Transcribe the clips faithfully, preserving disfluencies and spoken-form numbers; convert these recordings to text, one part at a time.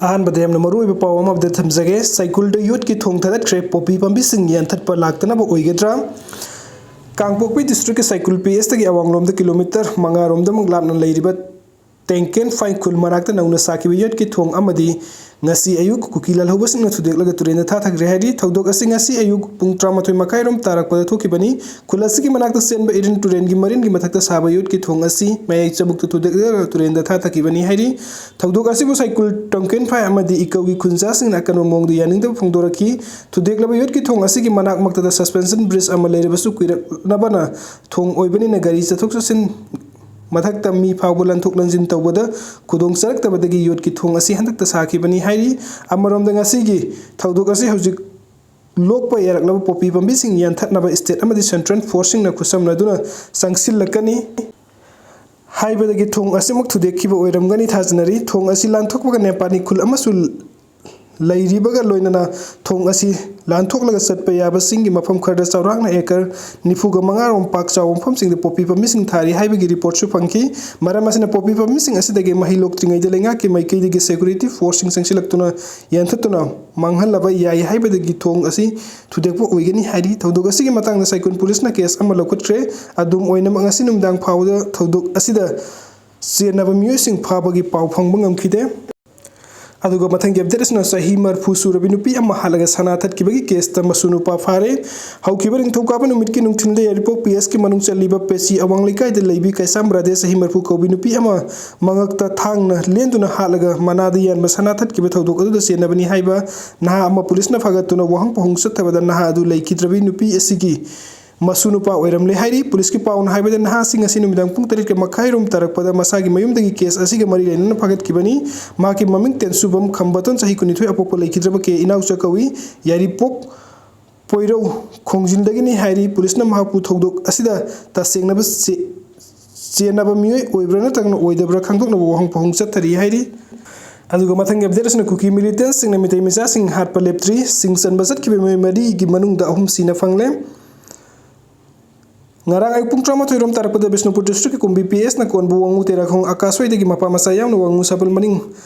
ꯑꯍꯥꯟꯕꯗ ꯌꯥꯝꯅ ꯃꯔꯨꯑꯣꯏꯕ ꯄꯥꯎ ꯑꯃ ꯑꯞꯗꯦꯠ ꯊꯝꯖꯒꯦ꯫ ꯁꯥꯏꯀꯨꯜꯗ ꯌꯣꯠꯀꯤ ꯊꯣꯡ ꯊꯥꯗꯠꯈ꯭ꯔꯦ꯫ ꯄꯣꯄꯤ ꯄꯥꯝꯕꯤꯁꯤꯡ ꯌꯥꯟꯊꯠꯄ ꯂꯥꯛꯇꯅꯕ ꯑꯣꯏꯒꯗ꯭ꯔꯥ? ꯀꯥꯡꯄꯣꯛꯄꯤ ꯗꯤꯁꯇ꯭ꯔꯤꯛꯀꯤ ꯁꯥꯏꯀꯨꯜ ꯄꯤ ꯑꯦꯁꯇꯒꯤ ꯑꯋꯥꯡꯂꯣꯝꯗ ꯀꯤꯂꯣꯃꯤꯇꯔ ꯃꯉꯥꯔꯣꯝꯗꯃꯨꯛ ꯂꯥꯞꯅ ꯂꯩꯔꯤꯕ ꯇꯦꯡꯀꯦꯟ ꯐꯥꯏ ꯈꯨꯜ ꯃꯅꯥꯛꯇ ꯅꯧꯅ ꯁꯥꯈꯤꯕ ꯌꯣꯠꯀꯤ ꯊꯣꯡ ꯑꯃꯗꯤ ꯉꯁꯤ ꯑꯌꯨꯛ ꯀꯨꯀꯤ ꯂꯥꯜꯍꯧꯕꯁꯤꯡꯅ ꯊꯨꯗꯦꯛꯂꯒ ꯇꯨꯔꯦꯟꯗ ꯊꯥꯊꯈ꯭ꯔꯦ ꯍꯥꯏꯔꯤ꯫ ꯊꯧꯗꯣꯛ ꯑꯁꯤ ꯉꯁꯤ ꯑꯌꯨꯛ ꯄꯨꯡ ꯇꯔꯥꯃꯥꯊꯣꯏ ꯃꯈꯥꯏꯔꯣꯝ ꯇꯥꯔꯛꯄꯗ ꯊꯣꯛꯈꯤꯕꯅꯤ꯫ ꯈꯨꯜ ꯑꯁꯤꯒꯤ ꯃꯅꯥꯛꯇ ꯆꯦꯟꯕ ꯏꯔꯤꯟ ꯇꯨꯔꯦꯟꯒꯤ ꯃꯔꯤꯟꯒꯤ ꯃꯊꯛꯇ ꯁꯥꯕ ꯌꯣꯠꯀꯤ ꯊꯣꯡ ꯑꯁꯤ ꯃꯌꯥꯏ ꯆꯕꯨꯛꯇ ꯊꯨꯗꯦꯛꯂꯒ ꯇꯨꯔꯦꯟꯗ ꯊꯥꯊꯈꯤꯕꯅꯤ ꯍꯥꯏꯔꯤ꯫ ꯊꯧꯗꯣꯛ ꯑꯁꯤꯕꯨ ꯁꯥꯏꯀꯨꯜ ꯇꯣꯡꯀꯦꯟ ꯐꯥꯏ ꯑꯃꯗꯤ ꯏꯀꯧꯒꯤ ꯈꯨꯟꯖꯥꯁꯤꯡꯅ ꯑꯀꯟꯕ ꯃꯑꯣꯡꯗ ꯌꯥꯅꯤꯡꯗꯕ ꯐꯣꯡꯗꯣꯔꯛꯈꯤ꯫ ꯊꯨꯗꯦꯛꯂꯕ ꯌꯣꯠꯀꯤ ꯊꯣꯡ ꯑꯁꯤꯒꯤ ꯃꯅꯥꯛ ꯃꯛꯇꯗ ꯁꯁꯄꯦꯟꯁꯟ ꯕ꯭ꯔꯤꯖ ꯑꯃ ꯂꯩꯔꯕꯁꯨ ꯀꯨꯏꯔꯛꯂꯕꯅ ꯊꯣꯡ ꯑꯣꯏꯕꯅꯤꯅ ꯒꯥꯔꯤ ꯆꯠꯊꯣꯛ ꯆꯠꯁꯤꯟ ꯃꯊꯛꯇ ꯃꯤ ꯐꯥꯎꯕ ꯂꯟꯊꯣꯛ ꯂꯟꯁꯤꯟ ꯇꯧꯕꯗ ꯈꯨꯗꯣꯡ ꯆꯥꯔꯛꯇꯕꯗꯒꯤ ꯌꯣꯠꯀꯤ ꯊꯣꯡ ꯑꯁꯤ ꯍꯟꯗꯛꯇ ꯁꯥꯈꯤꯕꯅꯤ ꯍꯥꯏꯔꯤ꯫ ꯑꯃꯔꯣꯝꯗ ꯉꯁꯤꯒꯤ ꯊꯧꯗꯣꯛ ꯑꯁꯤ ꯍꯧꯖꯤꯛ ꯂꯣꯛꯄ ꯌꯥꯔꯛꯂꯕ ꯄꯣꯄꯤ ꯄꯥꯝꯕꯤꯁꯤꯡ ꯌꯥꯟꯊꯠꯅꯕ ꯁ꯭ꯇꯦꯠ ꯑꯃꯗꯤ ꯁꯦꯟꯇ꯭ꯔꯦꯜ ꯐꯣꯔꯁꯁꯤꯡꯅ ꯈꯨꯠꯁꯝꯅꯗꯨꯅ ꯆꯪꯁꯤꯜꯂꯛꯀꯅꯤ ꯍꯥꯏꯕꯗꯒꯤ ꯊꯣꯡ ꯑꯁꯤꯃꯛ ꯊꯨꯗꯦꯛꯈꯤꯕ ꯑꯣꯏꯔꯝꯒꯅꯤ ꯊꯥꯖꯅꯔꯤ꯫ ꯊꯣꯡ ꯑꯁꯤ ꯂꯥꯟꯊꯣꯛꯄꯒ ꯅꯦꯄꯥꯂꯤ ꯈꯨꯜ ꯑꯃꯁꯨ ꯂꯩꯔꯤꯕꯒ ꯂꯣꯏꯅꯅ ꯊꯣꯡ ꯑꯁꯤ ꯂꯥꯟꯊꯣꯛꯂꯒ ꯆꯠꯄ ꯌꯥꯕꯁꯤꯡꯒꯤ ꯃꯐꯝ ꯈꯔꯗ ꯆꯥꯎꯔꯥꯛꯅ ꯑꯦꯀꯔ ꯅꯤꯐꯨꯒ ꯃꯉꯥ ꯔꯣꯝ ꯄꯥꯛ ꯆꯥꯎꯕ ꯃꯐꯝꯁꯤꯡꯗ ꯄꯣꯄꯤ ꯄꯥꯝꯕꯤꯁꯤꯡ ꯊꯥꯔꯤ ꯍꯥꯏꯕꯒꯤ ꯔꯤꯄꯣꯔꯠꯁꯨ ꯐꯪꯈꯤ꯫ ꯃꯔꯝ ꯑꯁꯤꯅ ꯄꯣꯄꯤ ꯄꯥꯝꯕꯤꯁꯤꯡ ꯑꯁꯤꯗꯒꯤ ꯃꯍꯩ ꯂꯣꯛꯇ꯭ꯔꯤꯉꯩꯗ ꯂꯩꯉꯥꯛꯀꯤ ꯃꯥꯏꯀꯩꯗꯒꯤ ꯁꯦꯀ꯭ꯌꯨꯔꯤꯇꯤ ꯐꯣꯔꯁꯁꯤꯡ ꯆꯪꯁꯤꯜꯂꯛꯇꯨꯅ ꯌꯥꯟꯊꯠꯇꯨꯅ ꯃꯥꯡꯍꯜꯂꯕ ꯌꯥꯏ ꯍꯥꯏꯕꯗꯒꯤ ꯊꯣꯡ ꯑꯁꯤ ꯊꯨꯗꯦꯛꯄ ꯑꯣꯏꯒꯅꯤ ꯍꯥꯏꯔꯤ꯫ ꯊꯧꯗꯣꯛ ꯑꯁꯤꯒꯤ ꯃꯇꯥꯡꯗ ꯁꯥꯏꯀꯨꯟ ꯄꯨꯂꯤꯁꯅ ꯀꯦꯁ ꯑꯃ ꯂꯧꯈꯠꯈ꯭ꯔꯦ꯫ ꯑꯗꯨꯝ ꯑꯣꯏꯅꯃꯛ, ꯉꯁꯤ ꯅꯨꯃꯤꯗꯥꯡ ꯐꯥꯎꯕꯗ ꯊꯧꯗꯣꯛ ꯑꯁꯤꯗ ꯆꯦꯟꯅꯕ ꯃꯤꯑꯣꯏꯁꯤꯡ ꯐꯥꯕꯒꯤ ꯄꯥꯎ ꯐꯪꯕ ꯉꯝꯈꯤꯗꯦ꯫ ꯑꯗꯨꯒ ꯃꯊꯪꯒꯤ ꯑꯞꯗꯦꯠ ꯑꯁꯤꯅ ꯆꯍꯤ ꯃꯔꯤꯐꯨ ꯁꯨꯔꯕꯤ ꯅꯨꯄꯤ ꯑꯃ ꯍꯥꯠꯂꯒ ꯁꯅꯥ ꯊꯠꯈꯤꯕꯒꯤ ꯀꯦꯁꯇ ꯃꯁꯨ ꯅꯨꯄꯥ ꯐꯥꯔꯦ꯫ ꯍꯧꯈꯤꯕ ꯅꯤꯡꯊꯧꯀꯥꯕ ꯅꯨꯃꯤꯠꯀꯤ ꯅꯨꯡꯊꯤꯜꯗ ꯌꯥꯏꯔꯤꯄꯣꯛ ꯄꯤ ꯑꯦꯁꯀꯤ ꯃꯅꯨꯡ ꯆꯜꯂꯤꯕ ꯄꯦꯆꯤ ꯑꯋꯥꯡ ꯂꯩꯀꯥꯏꯗ ꯂꯩꯕꯤ ꯀꯩꯁꯥꯝ ꯔꯥꯙꯦ ꯆꯍꯤ ꯃꯔꯤꯐꯨ ꯀꯧꯕꯤ ꯅꯨꯄꯤ ꯑꯃ ꯃꯉꯛꯇ ꯊꯥꯡꯅ ꯂꯦꯟꯗꯨꯅ ꯍꯥꯠꯂꯒ ꯃꯅꯥꯗ ꯌꯥꯟꯕ ꯁꯅꯥ ꯊꯠꯈꯤꯕ ꯊꯧꯗꯣꯛ ꯑꯗꯨꯗ ꯆꯦꯟꯅꯕꯅꯤ ꯍꯥꯏꯕ ꯅꯍꯥ ꯑꯃ ꯄꯨꯂꯤꯁꯅ ꯐꯥꯒꯠꯇꯨꯅ ꯋꯥꯍꯪ ꯄꯥꯎꯍꯪ ꯆꯠꯊꯕꯗ ꯅꯍꯥ ꯑꯗꯨ ꯂꯩꯈꯤꯗ꯭ꯔꯕꯤ ꯅꯨꯄꯤ ꯑꯁꯤꯒꯤ ꯃꯁꯨ ꯅꯨꯄꯥ ꯑꯣꯏꯔꯝꯂꯦ ꯍꯥꯏꯔꯤ꯫ ꯄꯨꯂꯤꯁꯀꯤ ꯄꯥꯎꯅ ꯍꯥꯏꯕꯗ, ꯅꯍꯥꯁꯤꯡ ꯑꯁꯤ ꯅꯨꯃꯤꯗꯥꯡ ꯄꯨꯡ ꯇꯔꯦꯠꯀ ꯃꯈꯥꯏ ꯔꯣꯝ ꯇꯥꯔꯛꯄꯗ ꯃꯁꯥꯒꯤ ꯃꯌꯨꯝꯗꯒꯤ ꯀꯦꯁ ꯑꯁꯤꯒ ꯃꯔꯤ ꯂꯩꯅꯅ ꯐꯥꯒꯠꯈꯤꯕꯅꯤ꯫ ꯃꯍꯥꯛꯀꯤ ꯃꯃꯤꯡ ꯇꯦꯟꯁꯨꯕꯝ ꯈꯝꯕꯇꯣꯟ, ꯆꯍꯤ ꯀꯨꯟꯅꯤꯊꯣꯏ, ꯑꯄꯣꯛꯄ ꯂꯩꯈꯤꯗ꯭ꯔꯕ ꯀꯦ ꯏꯅꯥꯎꯆꯥ ꯀꯧꯏ꯫ ꯌꯥꯏꯔꯤꯄꯣꯛ ꯄꯣꯏꯔꯧ ꯈꯣꯡꯖꯤꯟꯗꯒꯤꯅꯤ ꯍꯥꯏꯔꯤ꯫ ꯄꯨꯂꯤꯁꯅ ꯃꯍꯥꯛꯄꯨ ꯊꯧꯗꯣꯛ ꯑꯁꯤꯗ ꯇꯁꯦꯡꯅꯕ ꯆꯦ-, ꯆꯦꯟꯅꯕ ꯃꯤꯑꯣꯏ ꯑꯣꯏꯕ꯭ꯔꯥ ꯅꯠꯇ꯭ꯔꯒꯅ ꯑꯣꯏꯗꯕ꯭ꯔꯥ ꯈꯪꯗꯣꯛꯅꯕ ꯋꯥꯍꯪ ꯄꯥꯎꯍꯪ ꯆꯠꯊꯔꯤ ꯍꯥꯏꯔꯤ꯫ ꯑꯗꯨꯒ ꯃꯊꯪꯒꯤ ꯑꯞꯗꯦꯠ ꯑꯁꯤꯅ ꯀꯨꯀꯤ ꯃꯤꯂꯤꯇꯦꯟꯁꯁꯤꯡꯅ ꯃꯤꯇꯩ ꯃꯆꯥꯁꯤꯡ ꯍꯥꯠꯄ ꯂꯦꯞꯇ꯭ꯔꯤ꯫ ꯁꯤꯡ ꯆꯟꯕ ꯆꯠꯈꯤꯕ ꯃꯤꯑꯣꯏ ꯃꯔꯤꯒꯤ ꯃꯅꯨꯡꯗ ꯑꯍꯨꯝ ꯁꯤꯅ ꯐꯪꯂꯦ꯫ ꯉꯔꯥꯡ ꯑꯌꯨꯛ ꯄꯨꯡ ꯇꯔꯥꯃꯥꯊꯣꯏ ꯔꯣꯝ ꯇꯥꯔꯛꯄꯗ ꯕꯤꯁꯅꯨꯄꯨꯔ ꯗꯤꯁꯇ꯭ꯔꯤꯛꯀꯤ ꯀꯨꯝꯕꯤ ꯄꯤ ꯑꯦꯁꯅ ꯀꯣꯟꯕ ꯋꯥꯉꯨ ꯇꯦꯔꯥꯈꯣꯡ ꯑꯀꯥꯁꯋꯥꯏꯗꯒꯤ ꯃꯄꯥ ꯃꯆꯥ ꯌꯥꯎꯅ ꯋꯥꯉꯨ ꯁꯥꯄꯜ ꯃꯅꯤꯡ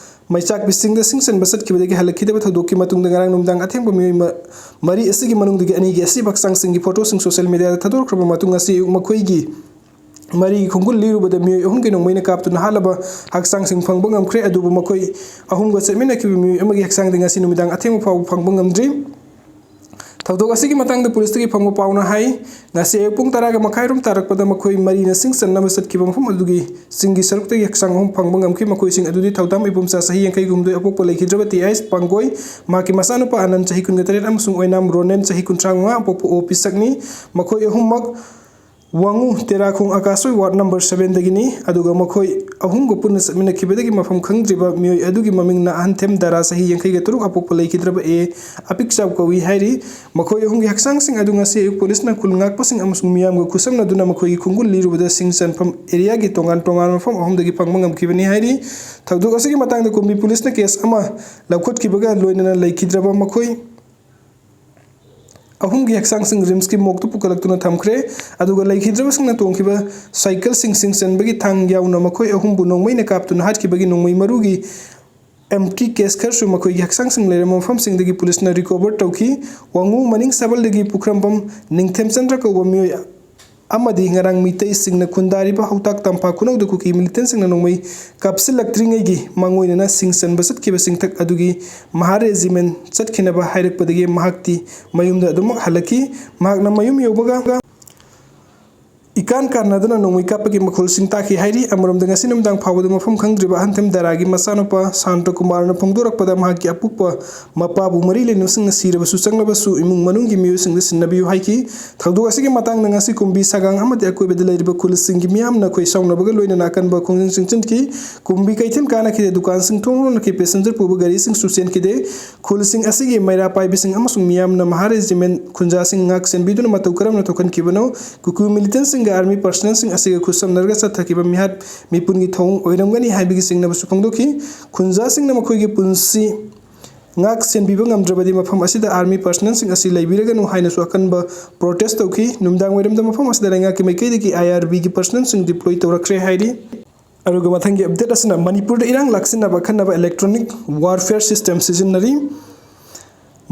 ꯃꯩꯆꯥꯛꯄꯤꯁꯤꯡꯗ ꯁꯤꯡ ꯆꯟꯕ ꯆꯠꯈꯤꯕꯗꯒꯤ ꯍꯜꯂꯛꯈꯤꯗꯕ ꯊꯧꯗꯣꯛꯀꯤ ꯃꯇꯨꯡꯗ ꯉꯔꯥꯡ ꯅꯨꯃꯤꯗꯥꯡ ꯑꯊꯦꯡꯕ ꯃꯤꯑꯣꯏ ꯃ-, ꯃꯔꯤ ꯑꯁꯤꯒꯤ ꯃꯅꯨꯡꯗꯒꯤ ꯑꯅꯤꯒꯤ ꯑꯁꯤꯕ ꯍꯛꯆꯥꯡꯁꯤꯡꯒꯤ ꯐꯣꯇꯣꯁꯤꯡ ꯁꯣꯁꯤꯌꯦꯜ ꯃꯤꯗꯤꯌꯥꯗ ꯊꯥꯗꯣꯔꯛꯈ꯭ꯔꯕ ꯃꯇꯨꯡ, ꯉꯁꯤ ꯑꯌꯨꯛ ꯃꯈꯣꯏꯒꯤ ꯃꯔꯤꯒꯤ ꯈꯣꯡꯒꯨꯜ ꯂꯤꯔꯨꯕꯗ ꯃꯤꯑꯣꯏ ꯑꯍꯨꯝꯒꯤ ꯅꯣꯡꯃꯩꯅ ꯀꯥꯞꯇꯨꯅ ꯍꯥꯠꯂꯕ ꯍꯛꯆꯥꯡꯁꯤꯡ ꯐꯪꯕ ꯉꯝꯈ꯭ꯔꯦ꯫ ꯑꯗꯨꯕꯨ ꯃꯈꯣꯏ ꯑꯍꯨꯝꯒ ꯆꯠꯃꯤꯟꯅꯈꯤꯕ ꯃꯤꯑꯣꯏ ꯑꯃꯒꯤ ꯍꯛꯆꯥꯡꯗꯤ ꯉꯁꯤ ꯅꯨꯃꯤꯗꯥꯡ ꯑꯊꯦꯡꯕ ꯐꯥꯎꯕ ꯐꯪꯕ ꯉꯝꯗ꯭ꯔꯤ꯫ ꯊꯧꯗꯣꯛ ꯑꯁꯤꯒꯤ ꯃꯇꯥꯡꯗ ꯄꯨꯂꯤꯁꯇꯒꯤ ꯐꯪꯕ ꯄꯥꯎꯅ ꯍꯥꯏ, ꯉꯁꯤ ꯑꯌꯨꯛ ꯄꯨꯡ ꯇꯔꯥꯒ ꯃꯈꯥꯏ ꯔꯣꯝ ꯇꯥꯔꯛꯄꯗ ꯃꯈꯣꯏ ꯃꯔꯤꯅ ꯁꯤꯡ ꯆꯟꯅꯕ ꯆꯠꯈꯤꯕ ꯃꯐꯝ ꯑꯗꯨꯒꯤ ꯆꯤꯡꯒꯤ ꯁꯔꯨꯛꯇꯒꯤ ꯍꯛꯆꯥꯡ ꯑꯍꯨꯝ ꯐꯪꯕ ꯉꯝꯈꯤ꯫ ꯃꯈꯣꯏꯁꯤꯡ ꯑꯗꯨꯗꯤ ꯊꯧꯗꯥꯝ ꯏꯕꯨꯝꯆꯥ ꯆꯍꯤ ꯌꯥꯡꯈꯩ ꯍꯨꯝꯗꯣꯏ, ꯑꯄꯣꯛꯄ ꯂꯩꯈꯤꯗ꯭ꯔꯕ ꯇꯤ ꯑꯥꯏꯁ ꯄꯥꯡꯒꯣꯏ, ꯃꯍꯥꯛꯀꯤ ꯃꯆꯥꯅꯨꯄꯥ ꯑꯅꯟ ꯆꯍꯤ ꯀꯨꯟꯒ ꯇꯔꯦꯠ ꯑꯃꯁꯨꯡ ꯑꯣꯏꯅꯥꯝ ꯔꯣꯅꯦꯟ ꯆꯍꯤ ꯀꯨꯟꯊ꯭ꯔꯥ ꯃꯉꯥ, ꯑꯄꯣꯛꯄ ꯑꯣ ꯄꯤꯁꯛꯅꯤ꯫ ꯃꯈꯣꯏ ꯑꯍꯨꯝꯃꯛ ꯋꯥꯉꯨ ꯇꯦꯔꯥꯈꯣꯡ ꯑꯀꯥꯁꯣꯏ ꯋꯥꯔꯗ ꯅꯝꯕꯔ ꯁꯚꯦꯟꯗꯒꯤꯅꯤ꯫ ꯑꯗꯨꯒ ꯃꯈꯣꯏ ꯑꯍꯨꯝꯒ ꯄꯨꯟꯅ ꯆꯠꯃꯤꯟꯅꯈꯤꯕꯗꯒꯤ ꯃꯐꯝ ꯈꯪꯗ꯭ꯔꯤꯕ ꯃꯤꯑꯣꯏ ꯑꯗꯨꯒꯤ ꯃꯃꯤꯡꯅ ꯑꯍꯟꯊꯦꯝ ꯗꯥꯔꯥ ꯆꯍꯤ ꯌꯥꯡꯈꯩꯒ ꯇꯔꯨꯛ, ꯑꯄꯣꯛꯄ ꯂꯩꯈꯤꯗ꯭ꯔꯕ ꯑꯦ ꯑꯄꯤꯛꯆꯥꯎ ꯀꯧꯏ ꯍꯥꯏꯔꯤ꯫ ꯃꯈꯣꯏ ꯑꯍꯨꯝꯒꯤ ꯍꯛꯆꯥꯡꯁꯤꯡ ꯑꯗꯨ ꯉꯁꯤ ꯑꯌꯨꯛ ꯄꯨꯂꯤꯁꯅ ꯈꯨꯜ ꯉꯥꯛꯄꯁꯤꯡ ꯑꯃꯁꯨꯡ ꯃꯤꯌꯥꯝꯒ ꯈꯨꯠꯁꯝꯅꯗꯨꯅ ꯃꯈꯣꯏꯒꯤ ꯈꯣꯡꯒꯨꯜ ꯂꯤꯔꯨꯕꯗ ꯁꯤꯡ ꯆꯟꯐꯝ ꯑꯦꯔꯤꯌꯥꯒꯤ ꯇꯣꯉꯥꯟ ꯇꯣꯉꯥꯟꯕ ꯃꯐꯝ ꯑꯍꯨꯝꯗꯒꯤ ꯐꯪꯕ ꯉꯝꯈꯤꯕꯅꯤ ꯍꯥꯏꯔꯤ꯫ ꯊꯧꯗꯣꯛ ꯑꯁꯤꯒꯤ ꯃꯇꯥꯡꯗ ꯀꯨꯝꯕꯤ ꯄꯨꯂꯤꯁꯅ ꯀꯦꯁ ꯑꯃ ꯂꯧꯈꯠꯈꯤꯕꯒ ꯂꯣꯏꯅꯅ ꯂꯩꯈꯤꯗ꯭ꯔꯕ ꯃꯈꯣꯏ ꯑꯍꯨꯝꯒꯤ ꯍꯛꯆꯥꯡꯁꯤꯡ ꯔꯤꯝꯁꯀꯤ ꯃꯣꯔꯒꯇ ꯄꯨꯈꯠꯂꯛꯇꯨꯅ ꯊꯝꯈ꯭ꯔꯦ꯫ ꯑꯗꯨꯒ ꯂꯩꯈꯤꯗ꯭ꯔꯕꯁꯤꯡꯅ ꯇꯣꯡꯈꯤꯕ ꯁꯥꯏꯀꯜꯁꯤꯡ ꯁꯤꯡ ꯆꯟꯕꯒꯤ ꯊꯥꯡ ꯌꯥꯎꯅ ꯃꯈꯣꯏ ꯑꯍꯨꯝꯕꯨ ꯅꯣꯡꯃꯩꯅ ꯀꯥꯞꯇꯨꯅ ꯍꯥꯠꯈꯤꯕꯒꯤ ꯅꯣꯡꯃꯩ ꯃꯔꯨꯒꯤ ꯑꯦꯝꯇꯤ ꯀꯦꯁ ꯈꯔꯁꯨ ꯃꯈꯣꯏꯒꯤ ꯍꯛꯆꯥꯡꯁꯤꯡ ꯂꯩꯔꯝꯕ ꯃꯐꯝꯁꯤꯡꯗꯒꯤ ꯄꯨꯂꯤꯁꯅ ꯔꯤꯀꯣꯚꯔ ꯇꯧꯈꯤ꯫ ꯋꯥꯉꯨ ꯃꯅꯤꯡ ꯁꯕꯜꯗꯒꯤ ꯄꯨꯈ꯭ꯔꯝꯕꯝ ꯅꯤꯡꯊꯦꯝꯆꯟꯗ꯭ꯔ ꯀꯧꯕ ꯃꯤꯑꯣꯏ ꯑꯃꯗꯤ ꯉꯔꯥꯡ ꯃꯤꯇꯩꯁꯤꯡꯅ ꯈꯨꯟꯗꯥꯔꯤꯕ ꯍꯧꯇꯥꯛ ꯇꯝꯐꯥ ꯈꯨꯅꯧꯗ ꯀꯨꯀꯤ ꯃꯤꯂꯤꯇꯦꯟꯁꯤꯡꯅ ꯅꯣꯡꯃꯩ ꯀꯥꯞꯁꯤꯜꯂꯛꯇ꯭ꯔꯤꯉꯩꯒꯤ ꯃꯥꯡꯑꯣꯏꯅꯅ ꯁꯤꯡ ꯆꯟꯕ ꯆꯠꯈꯤꯕ ꯆꯤꯡꯊꯛ ꯑꯗꯨꯒꯤ ꯃꯍꯥ ꯔꯦꯖꯤꯃꯦꯟ ꯆꯠꯈꯤꯅꯕ ꯍꯥꯏꯔꯛꯄꯗꯒꯤ ꯃꯍꯥꯛꯇꯤ ꯃꯌꯨꯝꯗ ꯑꯗꯨꯃꯛ ꯍꯜꯂꯛꯈꯤ꯫ ꯃꯍꯥꯛꯅ ꯃꯌꯨꯝ ꯌꯧꯕꯒ ꯏꯀꯥꯟ ꯀꯥꯟꯅꯗꯅ ꯅꯣꯡꯃꯩ ꯀꯥꯞꯄꯒꯤ ꯃꯈꯣꯜꯁꯤꯡ ꯇꯥꯈꯤ ꯍꯥꯏꯔꯤ꯫ ꯑꯃꯔꯣꯝꯗ, ꯉꯁꯤ ꯅꯨꯃꯤꯗꯥꯡ ꯐꯥꯎꯕꯗ ꯃꯐꯝ ꯈꯪꯗ꯭ꯔꯤꯕ ꯑꯍꯟꯊꯦꯝ ꯗꯥꯔꯥꯒꯤ ꯃꯆꯥꯅꯨꯄꯥ ꯁꯥꯟꯇ ꯀꯨꯃꯥꯔꯅ ꯐꯣꯡꯗꯣꯔꯛꯄꯗ, ꯃꯍꯥꯛꯀꯤ ꯑꯄꯣꯛꯄ ꯃꯄꯥꯕꯨ ꯃꯔꯤ ꯂꯩꯅꯕꯁꯤꯡꯅ ꯁꯤꯔꯕꯁꯨ, ꯆꯪꯂꯕꯁꯨ ꯏꯃꯨꯡ ꯃꯅꯨꯡꯒꯤ ꯃꯤꯑꯣꯏꯁꯤꯡꯗ ꯁꯤꯟꯅꯕꯤꯌꯨ ꯍꯥꯏꯈꯤ꯫ ꯊꯧꯗꯣꯛ ꯑꯁꯤꯒꯤ ꯃꯇꯥꯡꯗ ꯉꯁꯤ ꯀꯨꯝꯕꯤ ꯁꯥꯒꯥꯡ ꯑꯃꯗꯤ ꯑꯀꯣꯏꯕꯗ ꯂꯩꯔꯤꯕ ꯈꯨꯜꯁꯤꯡꯒꯤ ꯃꯤꯌꯥꯝꯅ ꯈꯣꯏ ꯁꯥꯎꯅꯕꯒ ꯂꯣꯏꯅꯅ ꯑꯀꯟꯕ ꯈꯣꯡꯖꯪ ꯆꯪꯁꯤꯟꯈꯤ꯫ ꯀꯨꯝꯕꯤ ꯀꯩꯊꯦꯜ ꯀꯥꯅꯈꯤꯗꯦ, ꯗꯨꯀꯥꯟꯁꯤꯡ ꯊꯣꯡ ꯂꯣꯟꯅꯈꯤ, ꯄꯦꯁꯦꯟꯖꯔ ꯄꯨꯕ ꯒꯥꯔꯤꯁꯤꯡꯁꯨ ꯆꯦꯟꯈꯤꯗꯦ꯫ ꯈꯨꯜꯁꯤꯡ ꯑꯁꯤꯒꯤ ꯃꯩꯔꯥ ꯄꯥꯏꯕꯤꯁꯤꯡ ꯑꯃꯁꯨꯡ ꯃꯤꯌꯥꯝꯅ ꯃꯍꯥ ꯔꯦꯖꯤꯃꯦꯟ ꯈꯨꯟꯖꯥꯁꯤꯡ ꯉꯥꯛ ꯁꯦꯟꯕꯤꯗꯨꯅ ꯃꯇꯧ ꯀꯔꯝꯅ ꯊꯣꯛꯍꯟꯈꯤꯕꯅꯣ? ꯀꯨꯀꯤ ꯃꯤꯂꯤꯇꯦꯟꯁꯤꯡꯒ ꯑꯥꯔꯃꯤ ꯄꯔꯁꯅꯦꯜꯁꯤꯡ ꯑꯁꯤꯒ ꯈꯨꯠꯁꯝꯅꯔꯒ ꯆꯠꯊꯈꯤꯕ ꯃꯤꯍꯥꯠ ꯃꯤꯄꯨꯟꯒꯤ ꯊꯧꯑꯣꯡ ꯑꯣꯏꯔꯝꯒꯅꯤ ꯍꯥꯏꯕꯒꯤ ꯆꯤꯡꯅꯕꯁꯨ ꯐꯣꯡꯗꯣꯛꯈꯤ꯫ ꯈꯨꯟꯖꯥꯁꯤꯡꯅ ꯃꯈꯣꯏꯒꯤ ꯄꯨꯟꯁꯤ ꯉꯥꯛ ꯁꯦꯟꯕꯤꯕ ꯉꯝꯗ꯭ꯔꯕꯗꯤ ꯃꯐꯝ ꯑꯁꯤꯗ ꯑꯥꯔꯃꯤ ꯄꯔꯁꯅꯦꯜꯁꯤꯡ ꯑꯁꯤ ꯂꯩꯕꯤꯔꯒꯅꯨ ꯍꯥꯏꯅꯁꯨ ꯑꯀꯟꯕ ꯄ꯭ꯔꯣꯇꯦꯁ ꯇꯧꯈꯤ꯫ ꯅꯨꯃꯤꯗꯥꯡ ꯋꯥꯏꯔꯝꯗ ꯃꯐꯝ ꯑꯁꯤꯗ ꯂꯩꯉꯥꯛꯀꯤ ꯃꯥꯏꯀꯩꯗꯒꯤ ꯑꯥꯏ ꯑꯥꯔ ꯕꯤꯒꯤ ꯄꯔꯁꯅꯦꯜꯁꯤꯡ ꯗꯤꯄ꯭ꯂꯣꯏ ꯇꯧꯔꯛꯈ꯭ꯔꯦ ꯍꯥꯏꯔꯤ꯫ ꯑꯗꯨꯒ ꯃꯊꯪꯒꯤ ꯑꯞꯗꯦꯠ ꯑꯁꯤꯅ ꯃꯅꯤꯄꯨꯔꯗ ꯏꯔꯥꯡ ꯂꯥꯛꯁꯤꯟꯅꯕ ꯑꯈꯟꯅꯕ electronic warfare system ꯁꯤꯖꯤꯟꯅꯔꯤ꯫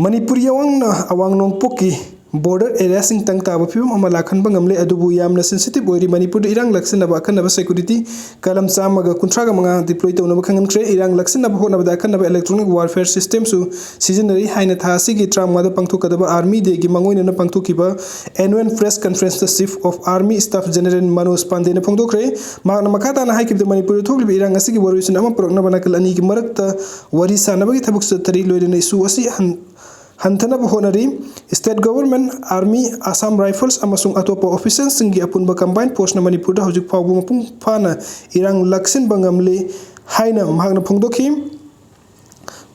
ꯃꯅꯤꯄꯨꯔ ꯌꯥꯋꯥꯡꯅ ꯑꯋꯥꯡ ꯅꯣꯡꯄꯣꯛꯀꯤ border area ꯁꯤꯡ ꯇꯪ ꯇꯥꯕ ꯐꯤꯕꯝ ꯑꯃ ꯂꯥꯛꯍꯟꯕ ꯉꯝꯂꯦ꯫ ꯑꯗꯨꯕꯨ ꯌꯥꯝꯅ sensitive ꯑꯣꯏꯔꯤ꯫ ꯃꯅꯤꯄꯨꯔꯗ ꯏꯔꯥꯡ ꯂꯥꯛꯁꯤꯟꯅꯕ ꯑꯈꯟꯅꯕ security ꯀꯂꯝ ꯆꯥꯝꯃꯒ ꯀꯨꯟꯊ꯭ꯔꯥꯒ ꯃꯉꯥ deploy ꯇꯧꯅꯕ ꯈꯪꯍꯟꯈ꯭ꯔꯦ꯫ ꯏꯔꯥꯡ ꯂꯥꯛꯁꯤꯟꯅꯕ ꯍꯣꯠꯅꯕꯗ ꯑꯈꯟꯅꯕ electronic warfare system ꯁꯨ ꯁꯤꯖꯤꯟꯅꯔꯤ ꯍꯥꯏꯅ ꯊꯥ ꯑꯁꯤꯒꯤ ꯇꯔꯥꯃꯉꯥꯗ ꯄꯥꯡꯊꯣꯛꯀꯗꯕ Army Day ꯒꯤ ꯃꯥꯡꯑꯣꯏꯅꯅ ꯄꯥꯡꯊꯣꯛꯈꯤꯕ annual press conference ꯇ Chief of Army Staff General Manoj ꯄꯥꯟꯗꯦꯅ ꯐꯣꯡꯗꯣꯛꯈ꯭ꯔꯦ꯫ ꯃꯍꯥꯛꯅ ꯃꯈꯥ ꯇꯥꯅ ꯍꯥꯏꯈꯤꯕꯗ, ꯃꯅꯤꯄꯨꯔꯗ ꯊꯣꯛꯂꯤꯕ ꯏꯔꯥꯡ ꯑꯁꯤꯒꯤ ꯋꯥꯔꯣꯏꯁꯤꯟ ꯑꯃ ꯄꯨꯔꯛꯅꯕ ꯅꯥꯀꯜ ꯑꯅꯤꯒꯤ ꯃꯔꯛꯇ ꯋꯥꯔꯤ ꯁꯥꯅꯕꯒꯤ ꯊꯕꯛ ꯆꯠꯊꯔꯤ, ꯂꯣꯏꯅꯅ issue ꯑꯁꯤ ꯍꯟ-, ꯍꯟꯊꯅꯕ ꯍꯣꯠꯅꯔꯤ꯫ State Government, Army, Assam Rifles ꯑꯃꯁꯨꯡ ꯑꯇꯣꯞꯄ official ꯁꯤꯡꯒꯤ ꯑꯄꯨꯟꯕ combined force ꯅ ꯃꯅꯤꯄꯨꯔꯗ ꯍꯧꯖꯤꯛ ꯐꯥꯎꯕ ꯃꯄꯨꯡ ꯐꯥꯅ ꯏꯔꯥꯡ ꯂꯥꯛꯁꯤꯟꯕ ꯉꯝꯂꯦ ꯍꯥꯏꯅ ꯃꯍꯥꯛꯅ ꯐꯣꯡꯗꯣꯛꯈꯤ꯫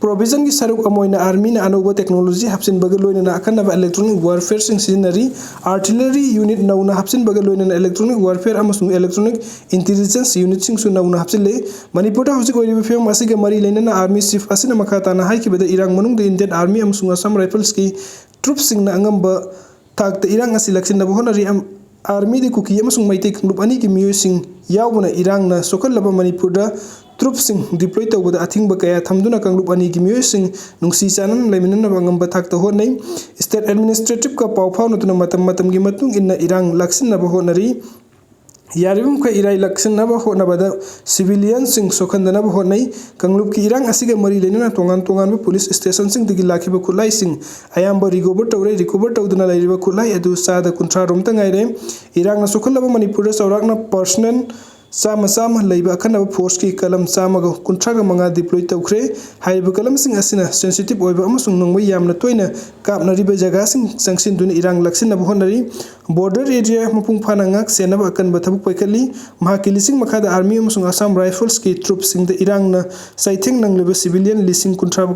Provision ꯒꯤ ꯁꯔꯨꯛ ꯑꯃ ꯑꯣꯏꯅ Army ꯅ ꯑꯅꯧꯕ technology ꯍꯥꯞꯆꯤꯟꯕꯒ ꯂꯣꯏꯅꯅ ꯑꯀꯟꯅꯕ electronic warfare ꯁꯤꯡ ꯁꯤꯖꯤꯟꯅꯔꯤ꯫ Artillery unit ꯅꯧꯅ ꯍꯥꯞꯆꯤꯟꯕꯒ ꯂꯣꯏꯅꯅ electronic warfare ꯑꯃꯁꯨꯡ electronic intelligence unit ꯁꯤꯡꯁꯨ ꯅꯧꯅ ꯍꯥꯞꯆꯤꯜꯂꯦ꯫ ꯃꯅꯤꯄꯨꯔꯗ ꯍꯧꯖꯤꯛ ꯑꯣꯏꯔꯤꯕ ꯐꯤꯕꯝ ꯑꯁꯤꯒ ꯃꯔꯤ ꯂꯩꯅꯅ Army Chief ꯑꯁꯤꯅ ꯃꯈꯥ ꯇꯥꯅ ꯍꯥꯏꯈꯤꯕꯗ, ꯏꯔꯥꯡ ꯃꯅꯨꯡꯗ Indian Army ꯑꯃꯁꯨꯡ Assam Rifles ꯀꯤ troops ꯁꯤꯡꯅ ꯑꯉꯝꯕ ꯊꯥꯛꯇ ꯏꯔꯥꯡ ꯑꯁꯤ ꯂꯥꯛꯁꯤꯟꯅꯕ ꯍꯣꯠꯅꯔꯤ꯫ ꯑꯝ-, Army ꯗꯤ ꯀꯨꯀꯤ ꯑꯃꯁꯨꯡ ꯃꯩꯇꯩ ꯀꯥꯡꯂꯨꯞ ꯑꯅꯤꯒꯤ ꯃꯤꯑꯣꯏꯁꯤꯡ ꯌꯥꯎꯕꯅ ꯏꯔꯥꯡꯅ ꯁꯣꯛꯍꯜꯂꯕ ꯃꯅꯤꯄꯨꯔꯗ troops ꯁꯤꯡ deploy ꯇꯧꯕꯗ ꯑꯊꯤꯡꯕ ꯀꯌꯥ ꯊꯝꯗꯨꯅ ꯀꯥꯡꯂꯨꯞ ꯑꯅꯤꯒꯤ ꯃꯤꯑꯣꯏꯁꯤꯡ ꯅꯨꯡꯁꯤ ꯆꯥꯟꯅꯅ ꯂꯩꯃꯤꯟꯅꯅꯕ ꯑꯉꯝꯕ ꯊꯥꯛꯇ ꯍꯣꯠꯅꯩ꯫ State Administrative ꯀ ꯄꯥꯎ ꯐꯥꯎꯅꯗꯨꯅ ꯃꯇꯝ ꯃꯇꯝꯒꯤ ꯃꯇꯨꯡ ꯏꯟꯅ ꯏꯔꯥꯡ ꯂꯥꯛꯁꯤꯟꯅꯕ ꯍꯣꯠꯅꯔꯤ꯫ ꯌꯥꯔꯤꯕ ꯃꯈꯩ ꯏꯔꯥꯡ ꯂꯥꯛꯁꯤꯟꯅꯕ ꯍꯣꯠꯅꯕꯗ civilian ꯁꯤꯡ ꯁꯣꯛꯍꯟꯗꯅꯕ ꯍꯣꯠꯅꯩ꯫ ꯀꯥꯡꯂꯨꯞꯀꯤ ꯏꯔꯥꯡ ꯑꯁꯤꯒ ꯃꯔꯤ ꯂꯩꯅꯅ ꯇꯣꯉꯥꯟ ꯇꯣꯉꯥꯟꯕ police station ꯁꯤꯡꯗꯒꯤ ꯂꯥꯛꯈꯤꯕ ꯈꯨꯠꯂꯥꯏꯁꯤꯡ ꯑꯌꯥꯝꯕ recover ꯇꯧꯔꯦ꯫ Recover ꯇꯧꯗꯨꯅ ꯂꯩꯔꯤꯕ ꯈꯨꯠꯂꯥꯏ ꯑꯗꯨ ꯆꯥꯗ ꯀꯨꯟꯊ꯭ꯔꯥ ꯔꯣꯝꯇ ꯉꯥꯏꯔꯦ꯫ ꯏꯔꯥꯡꯅ ꯁꯣꯛꯍꯜꯂꯕ ꯃꯅꯤꯄꯨꯔꯗ ꯆꯥꯎꯔꯥꯛꯅ personnel ꯆꯥꯝꯃ ꯆꯥꯝꯃ ꯂꯩꯕ ꯑꯀꯟꯅꯕ force ꯀꯤ ꯀꯂꯝ ꯆꯥꯝꯃꯒ ꯀꯨꯟꯊ꯭ꯔꯥꯒ ꯃꯉꯥ deploy ꯇꯧꯈ꯭ꯔꯦ꯫ ꯍꯥꯏꯔꯤꯕ ꯀꯂꯝꯁꯤꯡ ꯑꯁꯤꯅ sensitive ꯑꯣꯏꯕ ꯑꯃꯁꯨꯡ ꯅꯣꯡꯃꯩ ꯌꯥꯝꯅ ꯇꯣꯏꯅ ꯀꯥꯞꯅꯔꯤꯕ ꯖꯒꯥꯁꯤꯡ ꯆꯪꯁꯤꯟꯗꯨꯅ ꯏꯔꯥꯡ ꯂꯥꯛꯁꯤꯟꯅꯕ ꯍꯣꯠꯅꯔꯤ꯫ Border area ꯃꯄꯨꯡ ꯐꯥꯅ ꯉꯥꯛ ꯁꯦꯟꯅꯕ ꯑꯀꯟꯕ ꯊꯕꯛ ꯄꯥꯏꯈꯠꯂꯤ꯫ ꯃꯍꯥꯛꯀꯤ ꯂꯤꯁꯤꯡ ꯃꯈꯥꯗ Army ꯑꯃꯁꯨꯡ Assam Rifles ꯀꯤ troops ꯁꯤꯡꯗ ꯏꯔꯥꯡꯅ ꯆꯩꯊꯦꯡ ꯅꯪꯂꯤꯕ civilian ꯂꯤꯁꯤꯡ ꯀꯨꯟꯊ꯭ꯔꯥ